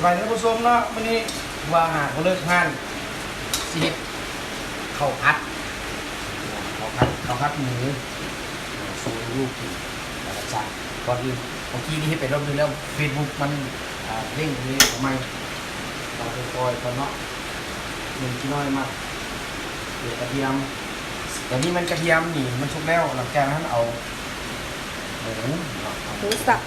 ໄປທ່ານຜູ້ຊົມເນາະ, ມື້ນີ້ວ່າຫາກໍເລີກຮ້ານ ຊິເຮັດເຂົ້າຜັດ ເຂົ້າຜັດ ເຂົ້າຜັດໝູ ສູ່ລູກກິນ. ແລ້ວກໍສັ່ງ ກ່ອນອື່ນ ເມື່ອກີ້ນີ້ເຮັດໄປລອບໜຶ່ງແລ້ວ ເຟສບຸກມັນ ອ່າ ເດ້ງເລີຍ ເອົາໃໝ່ ເອົາຄ່ອຍໆກ່ອນເນາະ. ໜຶ່ງຂີ້ນ້ອຍໝາກ ເຫຼືອກະທຽມ ແຕ່ນີ້ມັນກະທຽມນີ້ມັນສຸກແລ້ວ. ຫຼັງຈາກນັ້ນເອົາ ໝູເນາະ ໝູສັບ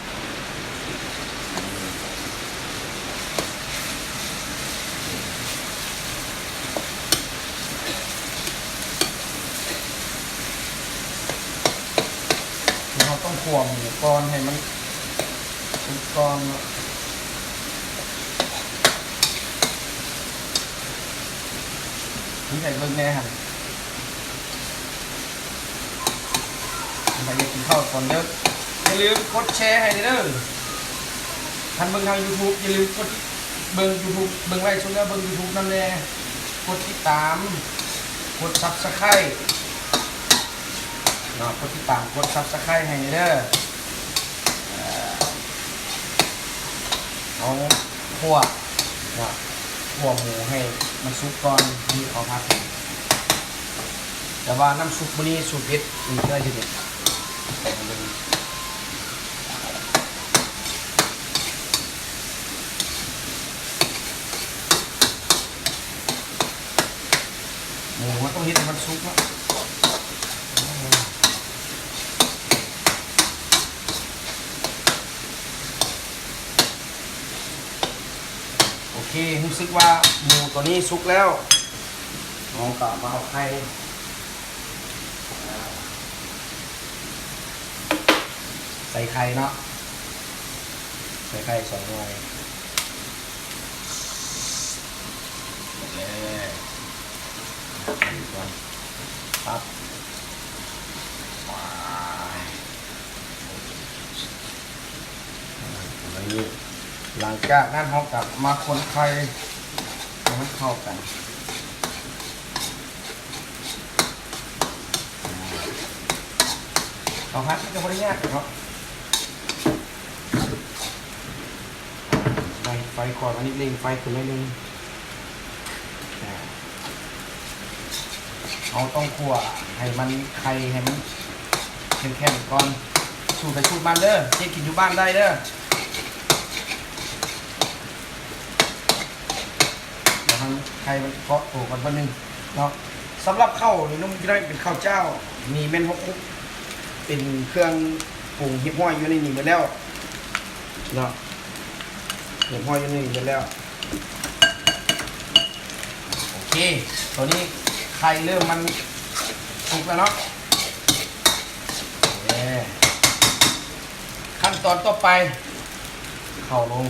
ເຮົາຕ້ອງຂົ້ວໝູກ່ອນໃຫ້ມັນສຸກກ່ອນເນາະ. ມີໃຜເບິ່ງແດ່ຫັ້ນ? ໃຜຢາກກິນເຂົ້າກ່ອນເດີ ຢ່າລືມກົດແຊໃຫ້ເດີ. ທ່ານເບິ່ງທາງຢູທູບ ຢ່າລືມກົດ ເບິ່ງຢູທູບ ເບິ່ງໄລຟ໌ສົດແລ້ວເບິ່ງຢູທູບນຳແດ່. ກົດຕິດຕາມ ກົດຊັບສະໄຄຣບ໌ເນາະ ກົດຕິດຕາມ ກົດຊັບສະໄຄຣບ໌ໃຫ້ແດ່ເດີ. ເອົາ ຂົ້ວເນາະ ຂົ້ວໝູໃຫ້ມັນສຸກກ່ອນ ມີເຂົ້າຜັດ ແຕ່ວ່ານ້ຳຊຸບມື້ນີ້ສູດເດັດ ມີເທື່ອຢູ່ນີ້. ໝູມັນຕ້ອງເຮັດໃຫ້ມັນສຸກເນາະ. ໂອເຄ ຮູ້ສຶກວ່າໝູຕົວນີ້ສຸກແລ້ວ ເຮົາກໍມາເອົາໄຂ່ ໃສ່ໄຂ່ເນາະ ໃສ່ໄຂ່ສອງໜ່ວຍ. ໝົດແລ້ວ ໄຂ່ກ່ອນ ປັບ ຫຼັງຈາກນັ້ນເຮົາກໍມາຄົນໄຂ່ໃຫ້ມັນເຂົ້າກັນ. ເຂົ້າຜັດມັນກໍບໍ່ໄດ້ຍາກດອກເນາະ ໃຫ້ໄຟຄ່ອຍ ອັນນີ້ເລັ່ງໄຟຂຶ້ນໜ້ອຍໜຶ່ງ. ເຮົາຕ້ອງຂົ້ວໃຫ້ມັນ ໄຂ່ໃຫ້ມັນແຂງໆກ່ອນ. ສູດໃຜສູດມັນເດີ ເຮັດກິນຢູ່ບ້ານໄດ້ເດີ. ໃຫ້ໄຂ່ມັນເກາະໂຕກັນບາດໜຶ່ງເນາະ. ສຳລັບເຂົ້ານີ້ ນ້ອງກິນໄດ້ເປັນເຂົ້າຈ້າວ ນີ້ແມ່ນເຮົາຄຸກເປັນເຄື່ອງປຸງຮຽບຮ້ອຍຢູ່ໃນນີ້ໝົດແລ້ວເນາະ ຮຽບຮ້ອຍຢູ່ໃນນີ້ໝົດແລ້ວ. ໂອເຄ ຕອນນີ້ໄຂ່ເລີ່ມມັນສຸກແລ້ວເນາະ. ເອີ ຂັ້ນຕອນຕໍ່ໄປ ເຂົ້າລົງ.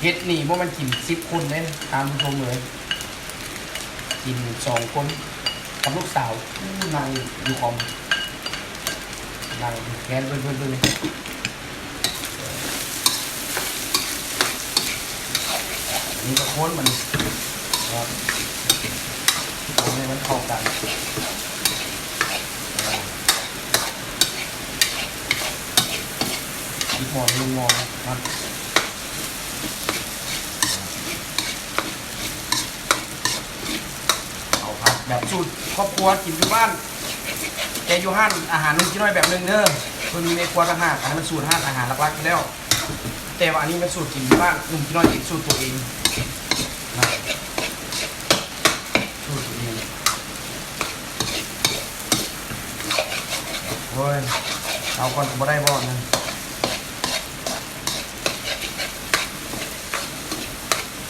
ເຮັດນີ້ບໍ່ແມ່ນກິນສິບຄົນເດ້ທ່ານຜູ້ຊົມເອີຍ ກິນສອງຄົນກັບລູກສາວ ນັ່ງຢູ່ຄອມ ນັ່ງແຄນເບິ່ງໆ ນີ້ກໍຄົນມັນ ຄົນໃຫ້ມັນເຂົ້າກັນ. ອີກໝໍ້ໜຶ່ງໝໍ້ນະ ເຂົ້າຜັດແບບສູດຄອບຄົວກິນຢູ່ບ້ານ ແຕ່ຢູ່ຮ້ານອາຫານລຸງຈີນ້ອຍແບບໜຶ່ງເດີ ເພິ່ນມີແມ່ຄົວຕ່າງຫາກ ອັນນັ້ນມັນສູດຮ້ານອາຫານຫຼັກໆຢູ່ແລ້ວ ແຕ່ວ່າອັນນີ້ມັນສູດກິນຢູ່ບ້ານ ລຸງຈີນ້ອຍເຮັດສູດຕົວເອງ ສູດຕົວເອງ. ໂອ້ຍ ເອົາກ່ອນກໍບໍ່ໄດ້ບໍ່ນັ້ນ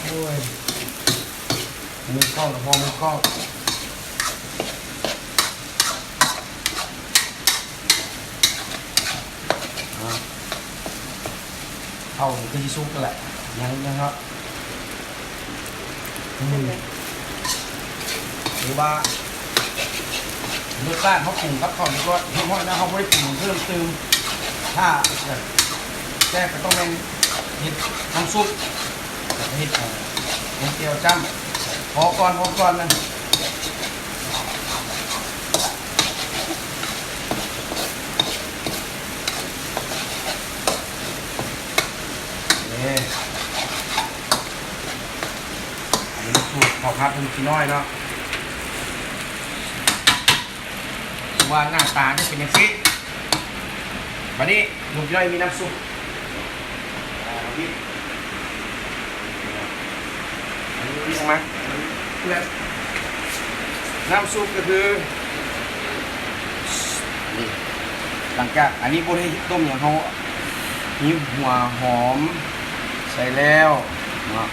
ໂອ້ຍ ມືກ້ອງກໍພໍມືກ້ອງ. ເຂົ້ານີ້ຄືຊິສຸກແລ້ວແຫຼະ ຍັງ ຍັງເນາະ ອືມ ຫຼືວ່າລົດຊາດເຮົາປຸງກັບເຂົ້າຮຽບຮ້ອຍ ຮຽບຮ້ອຍແລ້ວ ເຮົາບໍ່ໄດ້ປຸງເພີ່ມຕື່ມ ຖ້າແບບແຊບກໍຕ້ອງແມ່ນເຮັດນ້ຳຊຸບ ແລ້ວກໍເຮັດ ເອີ ແຈ່ວຈ້ຳ ພໍກ່ອນ ພໍກ່ອນນະ. ໂ ຄັບ ໜຸ່ມຂີ້ນ້ອຍເນາະ ວ່າໜ້າຕາຈະເປັນຈັ່ງຊີ້. ບາດນີ້ໜຸ່ມຂີ້ນ້ອຍມີນ້ຳຊຸບ ອ່າ ນີ້ ອັນນີ້ ນີ້ອອກມາ ເພື່ອນ ນ້ຳຊຸບກໍຄື ນີ້ ຫຼັງຈາກອັນນີ້ບໍ່ໄດ້ຕົ້ມຫຍັງ ເຮົາມີຫົວຫອມໃສ່ແລ້ວເນາະ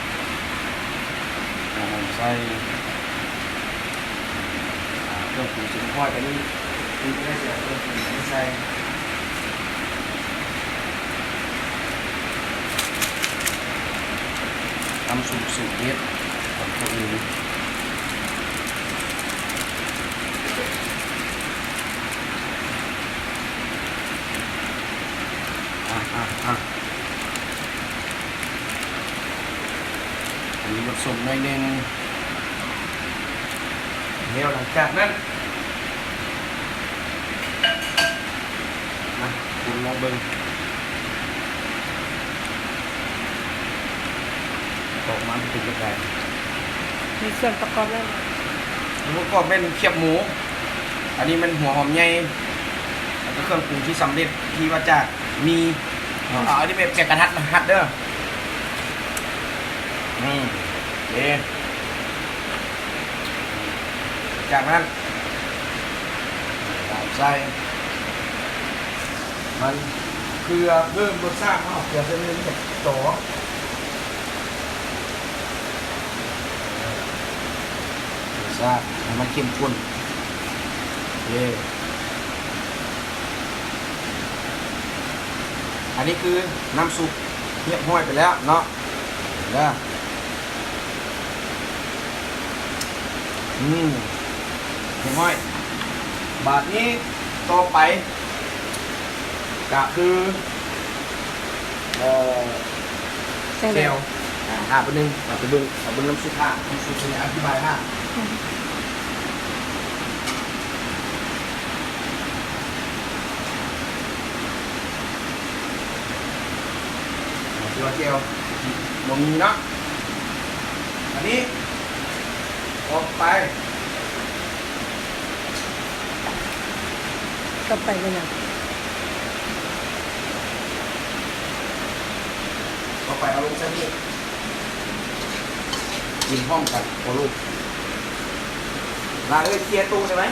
ຫົວຫອມໃສ່ ອ່າ ເຄື່ອງປຸງສຸກຮຽບຮ້ອຍ ບາດນີ້ ນີ້ກໍໄດ້ເຄື່ອງປຸງໃສ່ ນ້ຳຊຸບສູດເດັດຂອງພວກນີ້ ອ່ະ ອ່ະ ອ່ະ ອັນນີ້ມັນສົ້ມໜ້ອຍໜຶ່ງ ແລ້ວຫຼັງຈາກນັ້ນ ມາຄົນລອງເບິ່ງ ອອກມາເປັນແບບໃດ? ມີສ່ວນປະກອບແມ່ນຫຍັງ? ສ່ວນປະກອບແມ່ນຄຽບໝູ, ອັນນີ້ແມ່ນຫົວຫອມໃຫຍ່ ແລ້ວກໍເຄື່ອງປຸງທີ່ສຳເລັດທີ່ມາຈາກໝີ່ເນາະ. ເອົາອັນນີ້ແບບແກະກະທັດນະ ຮັດເດີ. ອືມ ໂອເຄ ຈາກນັ້ນ ໃສ່ມັນ ເພື່ອເພີ່ມລົດຊາດເນາະ ເກືອເສັ້ນເລັກ ຕໍ່ ລົດຊາດໃຫ້ມັນເຂັ້ມຂຸ້ນ. ໂອເຄ ອັນນີ້ຄືນ້ຳຊຸບຮຽບຮ້ອຍໄປແລ້ວເນາະ. ເດີ ອືມ ຮຽບຮ້ອຍ. ບາດນີ້ຕໍ່ໄປກະຄື ເອີ ແຈ່ວ ແຈ່ວ ອ່າ ຖ້າແປັບໜຶ່ງ ເຮົາໄປເບິ່ງ ເຮົາເບິ່ງນ້ຳຊຸບ ຖ້ານ້ຳຊຸບຊິອະທິບາຍ ຖ້າ ອືມ ຄືວ່າແຈ່ວບໍ່ມີເນາະ. ອັນນີ້ອອກໄປ ຕໍ່ໄປແມ່ນຫຍັງ? ຕໍ່ໄປເອົາລົງໃສ່ນີ້ ກິນພ້ອມກັນ ໂອ້ລູກ ຫຼານເອີຍ ເຄຍຕູ້ໄດ້ໄໝ?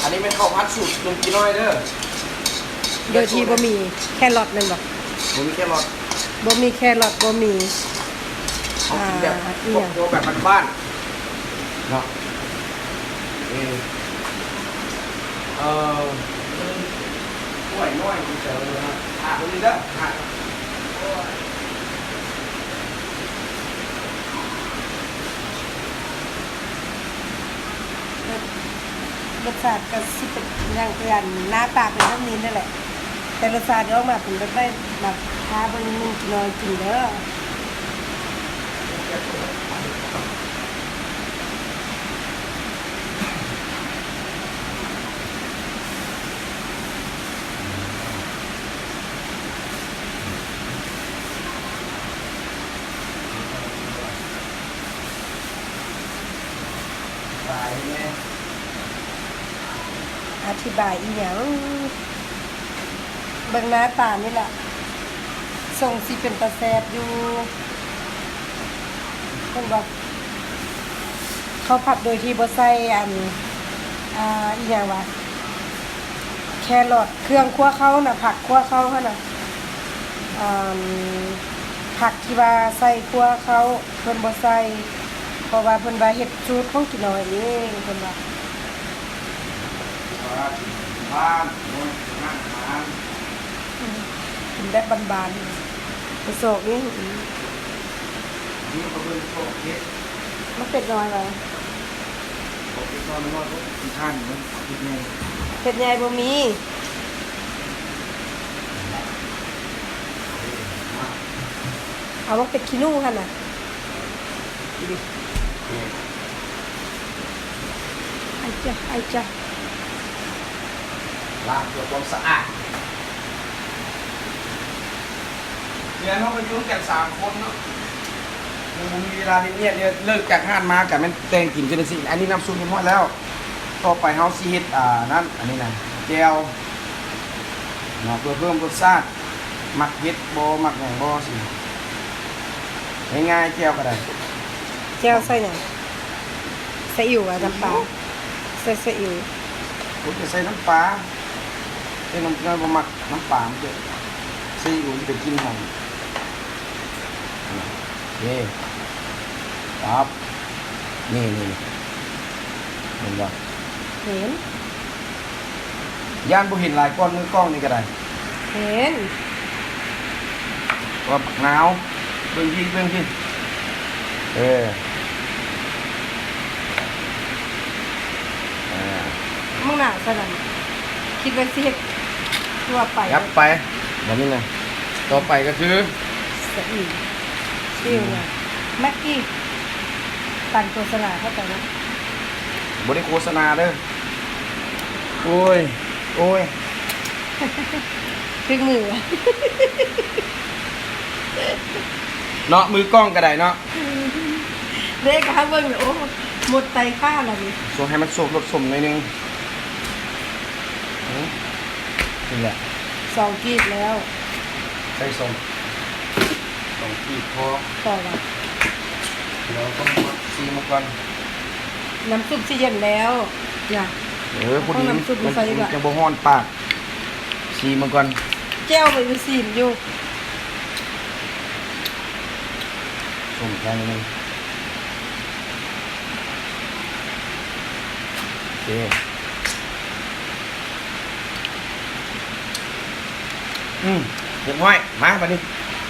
ອັນນີ້ແມ່ນເຂົ້າຜັດສູດໜຸ່ມກີນ້ອຍເດີ ໂດຍທີ່ບໍ່ມີແຄຣອດແມ່ນບໍ່? ບໍ່ມີແຄຣອດ ບໍ່ມີແຄຣອດ ບໍ່ມີ ເຮົາກິນແບບ ອ່າ ຄອບຄົວແບບບ້ານໆ ເນາະ. ເອີ ເອີ ກ້ວຍນ້ອຍ ມີແຕ່ວ່າ ອ່າ ຕົງນີ້ເດີ ອ່າ. ລົດ ລົດຊາດກໍຊິເປັນຢ່າງຄື ອັນ ໜ້າຕາເປັນແບບນີ້ນັ້ນແຫຼະ ແຕ່ລົດຊາດອອກມາເປັນແບບໃດ ມາຖ້າເບິ່ງໜຶ່ງກິນເດີ. ອະທິບາຍອີ່ຫຍັງ? ເບິ່ງໜ້າຕານີ້ລະ ຊົງຊິເປັນຕາແຊບຢູ່ ເຫັນບໍ່? ເຂົ້າຜັດໂດຍທີ່ບໍ່ໃສ່ອັນ ອ່າ ອີ່ຫຍັງວະ ແຄຣອດ ເຄື່ອງຂົ້ວເຂົ້ານະ ຜັກຂົ້ວເຂົ້າຫັ້ນນະ ອັນ ຜັກທີ່ວ່າໃສ່ຂົ້ວເຂົ້າ ເພິ່ນບໍ່ໃສ່ ເພາະວ່າເພິ່ນວ່າເຮັດສູດຂອງກີນ້ອຍເອງ ເພິ່ນວ່າ ບ້ານ ເນາະ ຮ້ານອາຫານ ອືມ ກິນແບບບ້ານໆ ໄປຊອກນີ້ ນີ້ກໍເບິ່ງຊອກເຮັດ ມັນເປັດນ້ອຍວ່າ ເປັດນ້ອຍ ມັນນ້ອຍ ເພາະກິນທານ ມັນເຮັດໃຫຍ່ ເຮັດໃຫຍ່ບໍ່ມີ ເອົາບັກເປັດຂີ້ໜູຫັ້ນນະ ອາຍຈະ ອາຍຈະ. ລ້າງເພື່ອຄວາມສະອາດ. ເຮືອນເຮົາກໍຢູ່ກັນສາມຄົນເນາະ, ຍັງບໍ່ມີເວລາໄດ້ມຽດເລີຍ. ເລີກຈາກຮ້ານມາກໍແມ່ນແຕ່ງກິນຄືຈັ່ງຊີ້. ອັນນີ້ນ້ຳຊຸບຮຽບຮ້ອຍແລ້ວ. ຕໍ່ໄປເຮົາຊິເຮັດ ອ່າ ນັ້ນ ອັນນີ້ນະ ແຈ່ວເນາະ ເພື່ອເພີ່ມລົດຊາດ. ມັກເຜັດບໍ່ ມັກຫຍັງບໍ່ຊີ້ ງ່າຍໆ ແຈ່ວກໍໄດ້. ແຈ່ວໃສ່ຫຍັງ? ໃສ່ອິ້ວ ວ່າ ນ້ຳປາ ໃສ່ ໃສ່ອິ້ວ. ໂອ້ຍ ຈະໃສ່ນ້ຳປາ ແຕ່ນ້ອງນ້ອຍບໍ່ມັກນ້ຳປາ ມັນຈະ ໃສ່ອິ້ວມັນຈະກິ່ນຫອມ. ໂອເຄ ປັບ ນີ້ ນີ້ ເຫັນບໍ່? ເຫັນ. ຢ້ານບໍ່ເຫັນຫຼາຍກ້ອນມືກ້ອງນີ້ກໍໄດ້. ເຫັນ. ວ່າບັກນາວ ເບິ່ງພີ້ ເບິ່ງພີ້. ເອີ ອ່າ ມັກໜາວຊັ້ນນັ້ນ ຄິດວ່າຊິເຮັດທົ່ວໄປ ຫຍັບໄປ ບໍ່ມີຫຍັງ. ຕໍ່ໄປກໍຄື ສະອີ່ ຊິວຫຍັງ ແມັກກີ້ ປັ່ນໂຄສະນາເຂົ້າໄປເນາະ. ບໍ່ໄດ້ໂຄສະນາເດີ. ໂອ້ຍ ໂອ້ຍ ຖືກມື ເນາະ ມືກ້ອງກໍໄດ້ເນາະ. ເດ້ ກໍຫາເບິ່ງ ໂອ້ ໝົດໄຕຂ້າລະນີ້. ຊ່ວງໃຫ້ມັນໂຊກລົດສົ້ມໜ້ອຍໜຶ່ງ. ອື ນີ້ແຫຼະ ສອງກີບແລ້ວ. ໃສ່ສອງ ສອງກີບພໍ ພໍລະ. ດຽວຕ້ອງຊີມມາກ່ອນ. ນ້ຳຊຸບຊິເຢັນແລ້ວນະ. ເອີ ພໍດີ ນ້ຳຊຸບມັນ ມັນ ມັນຈະບໍ່ຮ້ອນປາກ. ຊີມມາກ່ອນ. ແຈ່ວກໍຍັງຊີມຢູ່. ສົ້ມແຄ່ນີ້ໜຶ່ງ. ໂອເຄ. ອືມ ຮຽບຮ້ອຍ. ມາບາດນີ້.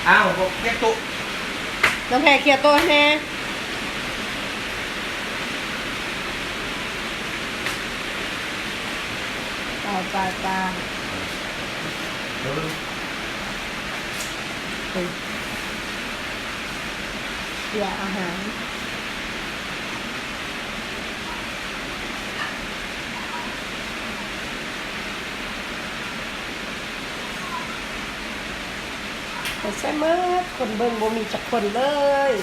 ອ້າວ ເກັບໂຕະ. ນ້ອງແພ ເຄຍໂຕະໃຫ້ແດ່. ໄປ ໄປ ໄປ. ເອີ ເອີ ເຄຍອາຫານ. ໄປໃສໝົດ ຄົນເບິ່ງບໍ່ມີຈັກຄົນເລີຍ.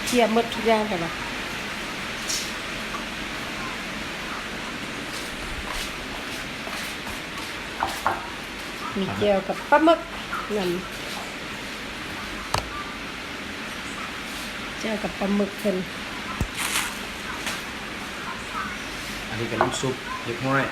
ເຄຍໝົດທຸກຢ່າງຫັ້ນນະ. ມີແຈ່ວກັບປາໝຶກນຳ. ແຈ່ວກັບປາໝຶກເພິ່ນ. ອັນນີ້ກໍນ້ຳຊຸບຮຽບຮ້ອຍ.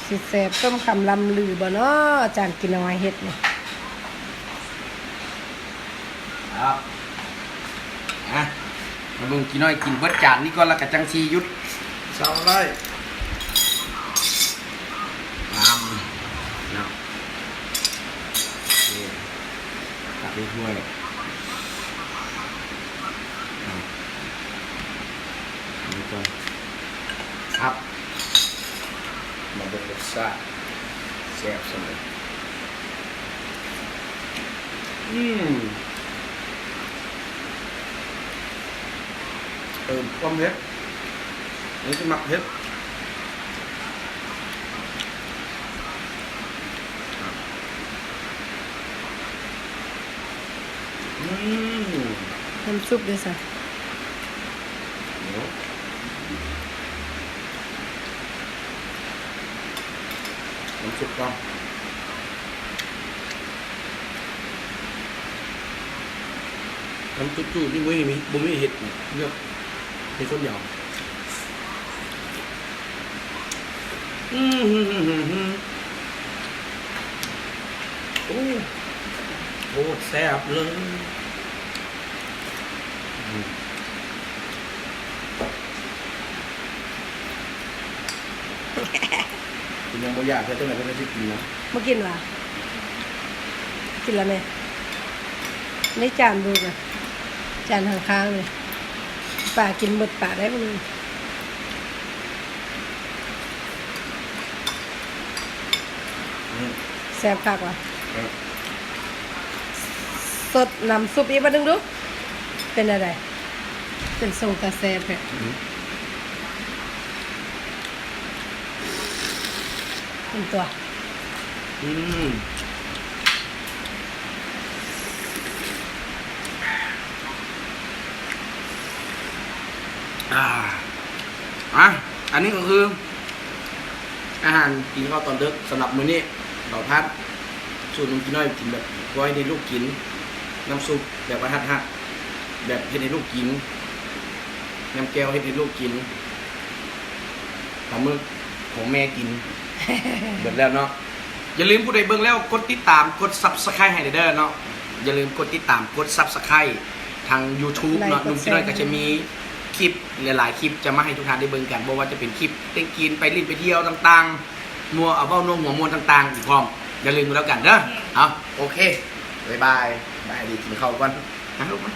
ຊິແຊບສົມຄຳລ່ຳລືບໍ່ນໍ ອາຈານກີນ້ອຍເຮັດນີ້. ເອົາ ມາເບິ່ງກີນ້ອຍກິນເບິດຈານນີ້ກ່ອນ ແລ້ວກະຈັ່ງຊິຢຸດ. ເຊົາໄດ້ ຕາມເນາະ. ໂອເຄ ຕັກໃສ່ຖ້ວຍ. ເອົາ ນີ້ກ່ອນ ຄັບ ມາເບິ່ງລົດຊາດ ແຊບສ່ຳໃດ. ອືມ ເຕີມຄວາມເຜັດ ອັນນີ້ຊິມັກເຜັດ. ອືມ ນ້ຳຊຸບເດ້ຊະ? ໂອ້ ນ້ຳຊຸບກໍ ນ້ຳຈຸໆ ນີ້ບໍ່ມີ ບໍ່ມີເຫັດເນາະ ເລືອກເຫັດສ່ວນດຽວ. ອືມ ໂອ້ ໂຄດແຊບເລີຍ. ອືມ ເພິ່ນຍັງບໍ່ຢາກເທື່ອ ຈັ່ງໃດເພິ່ນກໍຊິກິນນະ. ບໍ່ກິນຫວາ? ກິນລະແມ່. ໃນຈານເບິ່ງນະ ຈານຂ້າງໆນີ້ ປາກິນໝົດປາໄດ້ບໍ່? ອືມ ແຊບຄັກວ່າ ແຊບ ສົດນ້ຳຊຸບອີກບາດໜຶ່ງດູ ເປັນແນວໃດ? ເປັນຊົງຕາແຊບແທ້ ອືມ ເປັນຕົວ ອືມ ອ່າ ອ່ະ ອັນນີ້ກໍຄື ອາຫານກິນເຂົ້າຕອນເດິກສຳລັບມື້ນີ້ ເບົາພັດ ສູດໜຸ່ມກິນນ້ອຍກິນແບບບໍ່ເຮັດໃຫ້ລູກກິນ ນ້ຳຊຸບແບບວ່າຮັກໆ ແບບເຮັດໃຫ້ລູກກິນ ນ້ຳແຈ່ວເຮັດໃຫ້ລູກກິນ ປາໝຶກຂອງແມ່ກິນ ເບິດແລ້ວເນາະ. ຢ່າລືມຜູ້ໃດເບິ່ງແລ້ວກົດຕິດຕາມ ກົດ Subscribe ໃຫ້ແດ່ເດີເນາະ. ຢ່າລືມກົດຕິດຕາມ ກົດ Subscribe ທາງ YouTube ເນາະ. ໜຸ່ມກິນນ້ອຍກໍຈະມີຄລິບຫຼາຍໆຄລິບຈະມາໃຫ້ທຸກທ່ານໄດ້ເບິ່ງກັນ ບໍ່ວ່າຈະເປັນຄລິບເຕັ້ນກິນ ໄປຫຼິ້ນໄປທ່ຽວຕ່າງໆ ມົວເວົ້ານົວຫົວມ່ວນຕ່າງໆອີກພ້ອມ. ຢ່າລືມກັນແລ້ວກັນເດີ. ເອົາ ໂອເຄ ບາຍບາຍ ບາຍດີ ກິນເຂົ້າກ່ອນ ມາລູກມາ.